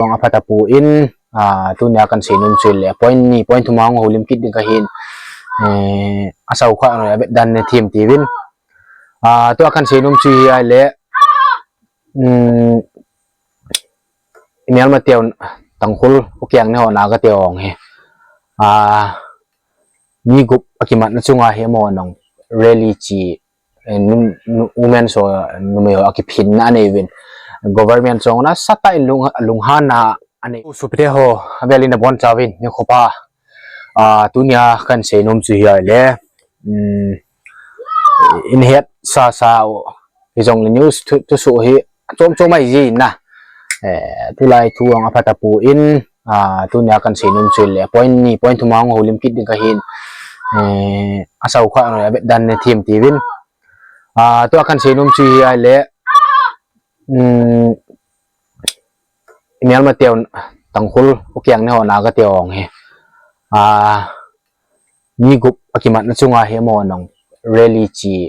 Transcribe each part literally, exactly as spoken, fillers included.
Tong apha tapon, ah, tunia kan seinom chu le point ni, point thum a hung houlim kit ding kahin, eh, asau kha a vetdan ne thim tivin. Ah, tua kan seinom chu hi ahile, um, Myanmar teu Tangkhul, Ukeng ne ho Naga teu hung hi. Ah, mi gup akimatna chunga hi amahon rally chi, eh, nu, nu, women so, numei ho akiphinna anei uvin. Government chunga nasatah in lung, lunghanna anei. Sopite ho, avel in abonchauvin, nikho pha. Ah, tunia kan seinom chu hi ahile, um, in het sasa u, hijongle news thu, thusoh hi, chom chom ahi jin na. Eh, tulai thu hung apha tapon, ah, tunia kan seinom chu le point ni, point thum a hung houlim kit ding kahin, eh, asau kha a vetdan ne thim tivin. Ah, tua kan seinom chu hi ahile, um, Myanmar teu Tangkhul, Ukeng ne ho Naga teu hung hi. Ah, mi gup akimatna chunga hi amahon rally chi,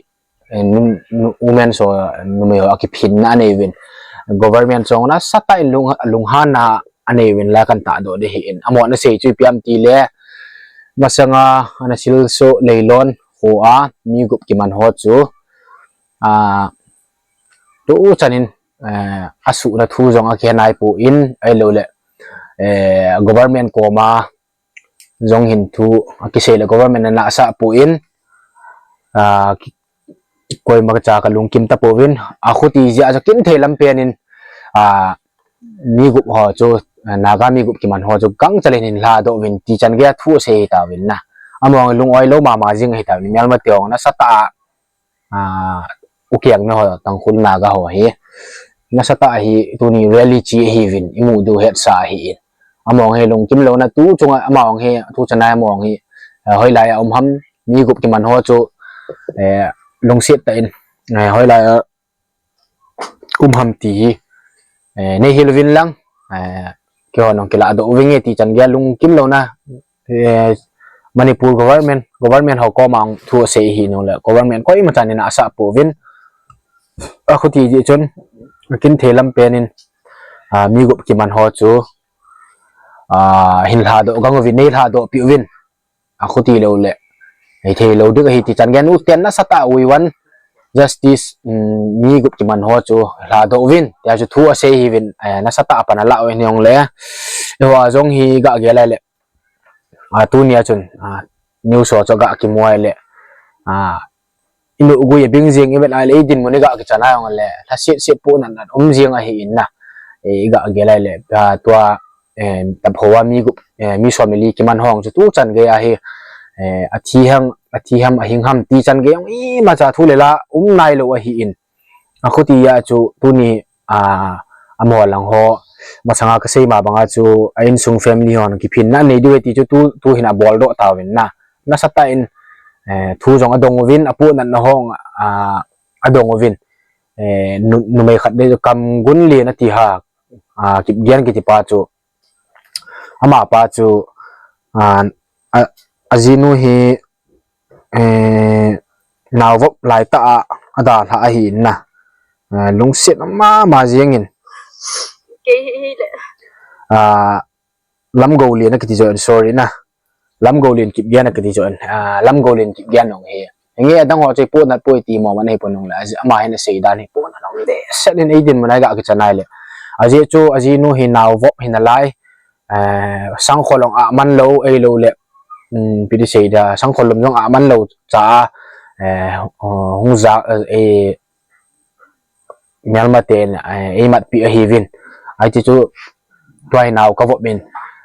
eh, nu, nu, women so, numei ho akiphinna anei uvin. Government chunga nasatah in lung, lunghanna anei uvin la kan tahdoh ding ahin. Amahon asei chu ipi ham tile, masanga ana silsoh Leilon kho a mi gup kiman ho chu, ah, tuchan in, eh, asuhna thu jong akihe naipon, ahilou le, eh, government koma jong hin thu akisei le government in ana asah pon, ah, ki, koima cha kalungkim tapouvin, akhuti jeh a chu kinthei lam pen in, ah, mi gup ho chu, ah, Naga mi gup kiman ho chu gangchal in hin lhadoh uvin ti chan gei a thu asei tauvin na. Amahon lung-oi lou mama jing ahi tauvin, Myanmar teu hung nasatah a, ah, Ukeng ne ho Tangkhul Naga ho hi. Nasatah a hi tuni rally chi ahiuvin, imu diu hetsa ahin. Amahon hi lungkim louna tu chunga, amahon hi tu chana amahon hi, eh, hoilai a um ham, mi gup kiman ho chu, eh, lungset tah in, eh, hoilai a um ham ti hi, eh, nei hil uvin lang, eh, keiho nung kiladoh uving e ti chan gei a lungkim louna, eh, Manipur government, government ho koma thu asei hi nung le, government koima chan in asah pouvin. Akhuti jeh chun, kinthei lam pen in, ah, mi gup kiman ho chu, ah, hin lhadoh gang uvin, nei lhadoh pi uvin. Akhuti lou le, hithei lou ding ahi ti chan gei a nu ten nasatah a we want justice, um, mi gup kiman ho chu lhadoh uvin. Tia chu thu asei ahiuvin, eh, nasatah a pan ala uvin hijongle. Eiho a jong hi ga gel le. Ah, tunia chun, ah, news ho chu ga kimu le. Ah, inu gui abing jing i vet le, i dinmun i ga kichan a jong le. Lhaset set pohnat nat um jing ahin na. Eh, i ga gel le. Ah, tua eh, tapho a mi gup, eh, mi som le li kiman ho chu tu chan gei a hi, eh, athi ham, athi ham, ahing ham ti chan gei a imacha thu le la um nailou ahin. Akhuti a chu tuni, ah, amaho lang ho, masanga kasei ma banga chu a insung family hon kiphinna nei diu ve ti chu tu, tu hin aboldoh tauvin na. Nasatah in, eh, thu jong adong uvin, apohnatna ho, ah, adong uvin. Eh, nu, numei khat dei chu Kamgunlen ati ha, ah, Kipgen kiti pa chu. Amapa chu, ah, a, ajinu hi, eh, naovop laitah a, adalha ahin na. Ah, lungset mama jingin. Kei hi, hi le. Ah, Lamgoulen akiti jo in, sorry na. Lamgoulen Kipgen akiti jo in. Ah, Lamgoulen Kipgen nung hi. Hinge adang ho chu ipohnat poi ti mo man hi pon nung le. Ama hin asei dan hi pohnat nung de. Set in ei dinmun a i ga kichan le. Ajeh chu, ajinu hi naovop hi nalai. Eh, sangkhol jong aman lou, ei lou le. Hmm, ipi ti sei da, sangkhol lum jong aman lou cha, eh, hung ja, eh, Myanmar ten, eh, eimatpi ahiuvin. Ahi ti chu, tua hi nao kavop in.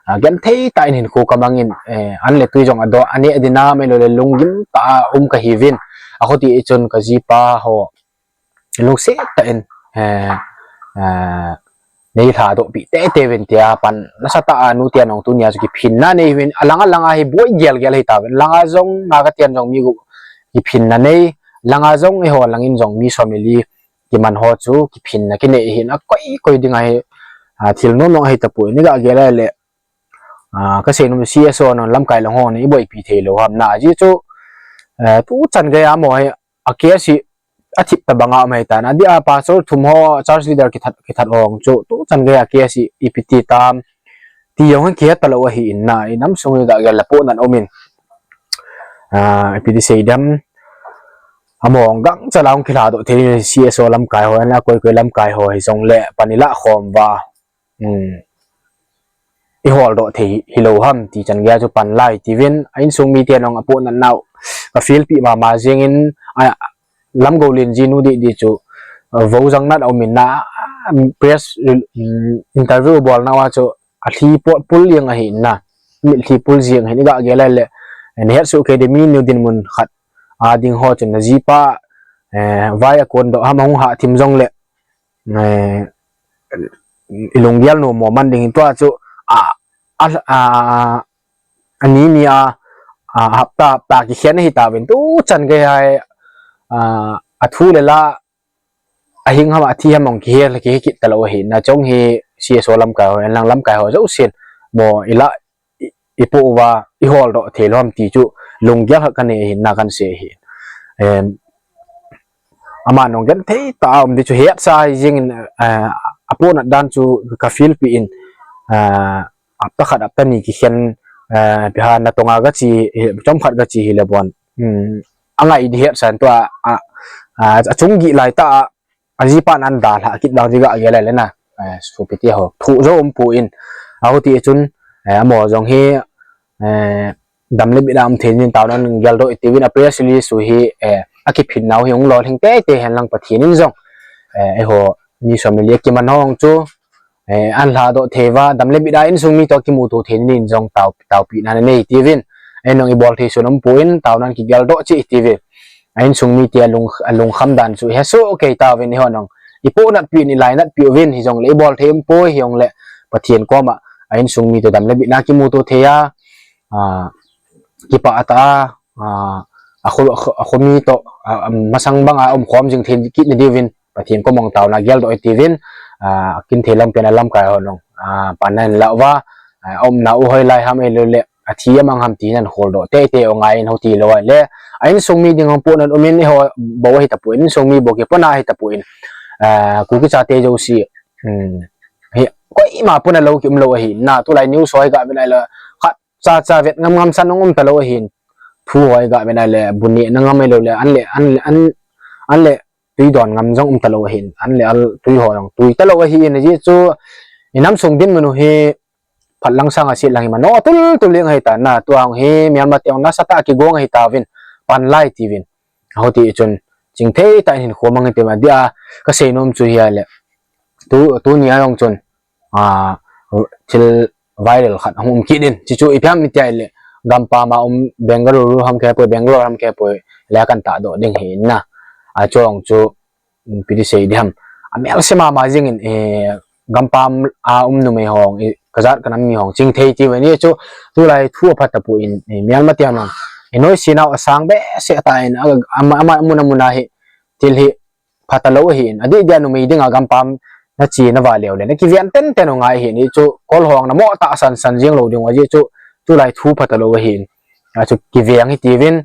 Ah, genthei tah in hinkho kamang in, eh, an le tui jong adon, aneh ding a, ei lou le lunggim tah a um kahiuvin. Akhuti chun kajipa ho. Lungset tah in, eh, eh, nei lhadoh pi teitei uvin tia pan nasatah a nu ten jong tunia chu kiphinna nei uvin, alang alang a hi boi gel gel ahi tauvin, langa jong Naga ten jong mi gup kiphinna nei, langa jong eiho lang in jong mi som le li kiman ho chu kiphinna kinei ahin, akoi koi ding a hi, ah, thil nom nom ahi tapoi, i ga gel le, ah, kasei nom C S O non lamkai lang ho ni iboipi thei lou ham na, ajeh chu, eh, tu chan gei a mo hi, a case hi, athip tabanga um ahitan. Adia pastor thum ho church leader kithat, kithat hong chu tuchan geiya case hi ipi ti tam ti jong kihet talou ahin na, inam sung hi gah gel le pohnat um in. Ah, ipi ti sei dem. Among gangcha la hung kilhadoh thei, C S O lamkai ho, na koi koi lamkai ho hijongle pan ilah khom uva, um, iholdoh thei hilou ham ti chan geiya chu pan lai tiuvin, a insung mite nung apohnat nau ka feel pi mama jingin, a, Lamgou Len jinu di di chu, a, vo jang nat a um in na, press, um, interview bol nau a chu athi pot pul jeng ahin na, mitlhi pul jeng ahin, igah gel le, eh, nahet soh kei di mi nu dinmun khat a ding ho chun najipa, eh, vai akondoh ham ahung hah thim jongle, eh, ilunggel nom mo man ding hin tua chu, a, a, a, ani ni a, a, hapta, hapta kikhen ahi tauvin tuchan geiya, a, athu le la, ahing ham, athi ham hong kihe, kihe kit talou ahin na, chung hi C S O lamkai ho, lang lamkai ho jousen, mo ilah, i, ipoh uva, iholdoh thei lou ham ti chu, lunggel khat kanei ahin na kan sei ahin. Em, ama nung genthei tah a um di chu hetsa jingin, eh, apohnat dan chu ka feel pi in, eh, hapta khat hapta ni kikhen, eh, piha natong a gachi, eh, chomkhat gachi hile bon. Hmm, angai di hetsa in tua, a, a, achung gih lai tah a, ajipa nan dalha kit vang ji gah gel le na. Eh, sopi te ho. Thu jo um poi. Ahuti chun, eh, amo jong hi, eh, dam le bit a um thei in taona geldoh i tiuvin a press release u hi, eh, akiphin nau hi hung lolhing teitei hen lang Pathen in jong, eh, eiho mi som le li kiman hong chu, eh, ahin lhadoh thei uva, dam le bit a insung mi toh kimuto thei in jong tao, taopina nanei tiuvin. Ei nung ibol thei sun um poi, taona kigeldoh cheh tiuvin. A insung mite alung, alungkham dan chu hesoh kei tauvin eiho nung. Ipohnat pi in, ilainat pi uvin hijongle ibol thei um poi hijongle Pathen koma a insung mite dam le bit a kimuto thei a, a, kipah tah a, a, akho, akho, akho mi toh, a, a, masang banga umkhom jing thei kit na diuvin, Pathen koma taona geldoh i tiuvin, a, kin thei lam pen a lamkai ho nung, a, pan nahin la uva, a, umna u hoilai ham ahilouleh, athi amang ham ti nahin holdoh teitei u ngai in hoti lou le, a insung mi ding hung pohnat um in eiho bou ahi tapon, insung mi bou kipona ahi tapon, a, Kuki chate jouse, um, hi, koima pona lou ki um lou ahi, na tulai news ho hi gah ve nai le, khat cha cha vet ngam ngam san hung um talou ahin. Thu ho hi gah ve nai le, bu neh na ngam ahilouleh, an le, an le, an, an le, tui don ngam jong um talou ahin. An le, al, tui ho jong, tui talou ahin, ajeh chu, inam sung dinmun u hi, phat lang sang a set lang hi mano, tul, tul jeng ahitan na, tua hung hi, Myanmar te hung nasatah a kigong ahi tauvin, pan lai tiuvin. Ahuti chun, chingthei tah in hinkho mang in tia, ka seinom chu hia le. Tu, tuni a jong chun, a, thil viral khat ahung um kit in. Chuchu ipi ham iti le, gampam a um Bengaluru ham kei poi, Bangalore ham kei poi, le kan tahdoh ding hi na. A chong chu, um, ipi ti sei di ham. Amelse mama jingin, eh, gampam a um numei hong, eh, kajat kanam mi hong, chingthei tiuvin. Ajeh chu, tulai thu apha tapon, eh, Myanmar te hung. Eh, noise nau asang behseh tah in, a, ama, ama, amun, amun a hi, thil hi, pha talou ahin, adih dia numei dinga gampam nache na vale u le, na kiven tenten u ngai ahin, hichu kol hong na mo tahsan san jing lou ding u, ajeh chu tulai thu pha talou ahin, a chu kiveng hi tiuvin,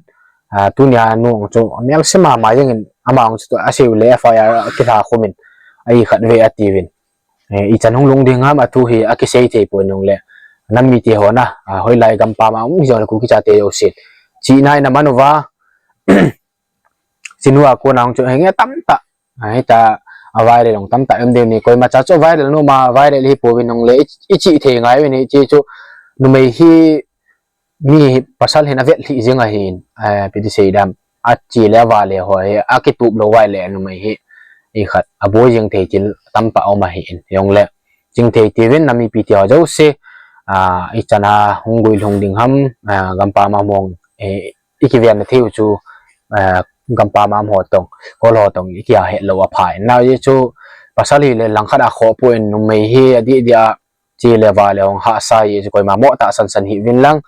a, tunia nu chu amelse mama jingin, ama chu asei u le F I R kilha khum in, a ikhat ve a tiuvin. E, ichan hung lung ding ham a thu hi akisei thei poi nung le, nam mite ho na, a, hoilai gampam a um hijongle Kuki chate jouse. Chihna in aman uva, Chinua kona hung chu henge tamtah. Ahita a viral hung tamtah em ding ni koima cha chu viral numa viral hi pouvin nung le i, ichi thei ngai uvin hiche chu numei hi mi pasal hin avet lhih jing ahin, eh, ipi ti sei dam. Ache le avale ho hi akitup lou vai le numei hi ikhat aboi jing thei thil tamtah um ahin. Hijongle chingthei tiuvin nam mipi te ho jouse, ah, ichan a hung guilhung ding ham, ah, gampam a mong, eh, ikiven na thei u chu, eh, gampam a um ho tong, kol ho tong ikia het lou apha in. Nao ajeh chu pasal hile langkhat a khoh poi numei hi adih dia che le vale hung hahsa hi chu koima mo tahsan san hih uvin lang.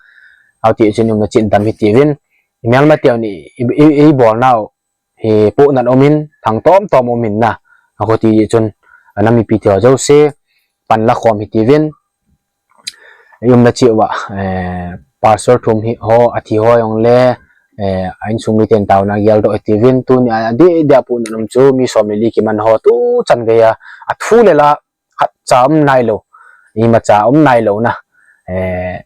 Ahuti chun umna chin dam hi tiuvin. I Myanmar te u ni i, i, i, ibol nau hi pohnat um in, thang tom tom um in na. Ahuti chun, a, nam mipi te ho jouse, pan la khom hi tiuvin. I umna cheh uva, eh, pastor thum hi ho, athi ho jongle, Eh, a insung miten taona geldoh hitiuvin, tuni a didi a pu na um chu mi som le li kiman ho tu chan geiya athu le la khatcha um nailou, imacha um nailou na. Eh,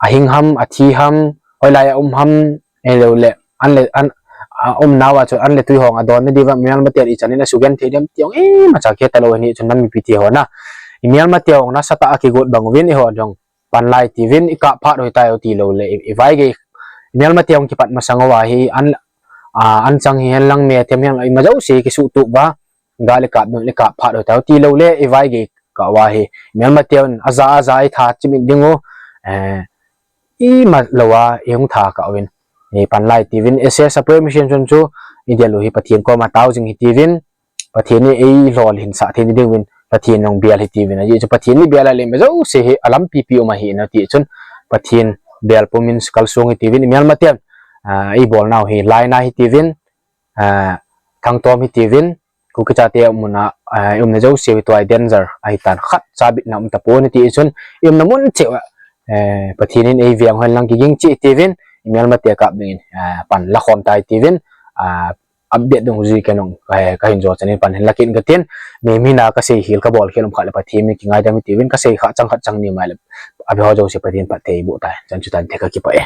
ahing ham, athi ham, hoilai a um ham, ahilouleh an le an, a umnauva chu an le tui hong adon na diuva mialmaten ichan in asugen thei dem ti jong imacha kihe talou ahin, hichun nam mipi te ho na, i mialmate jong nasatah a kigot bang uvin eiho jong pan lai tiuvin, ikap phat hoi tai u tilou le i, i vaigei, i mialmate jong kipat masang uva hi an, a, an chang hihen lang me them hihen lang ima jouse kisuhtup uva, gal ikap ding le ikap phat hoi tai u tilou le i vaigei kah uva hi, mialmate jong aja aja i tha chimit ding u, eh, ima louva i hung tha kah uvin, i pan lai tiuvin, S A S a permission chun chu i del u hi Pathen koma tao jing hitiuvin, Pathen in eilolhinsah thei ding uvin Pathen jong bel hitiuvin, ajeh chu Pathen in bel a le ima jouse hi alampi pi um ahi na ti chun Pathen bel pumin kalsong hitiuvin, i mialmaten, ah, eibolnau hi lainat hitiuvin, ah, thangtom hitiuvin, Kuki chate umna, ah, umna jouse hi tua hi danger ahitan, khatcha bitna um tapon ati chun, i umna mun cheh uva, eh, Pathen in eiveng hen lang kiging cheh tiuvin, i mialmate kap dingin, ah, pan lakhom tai tiuvin, ah, update dungjui kei jong, eh, kahin jo chanin pan hin lakit katin, mi mina kasei hel kabol hel um khat le Pathen min kingaidam hitiuvin, kasei khat chang khat chang ni mai le, abe ho jouse Pathen phatthei boh tai, chan chutan te kakipah e.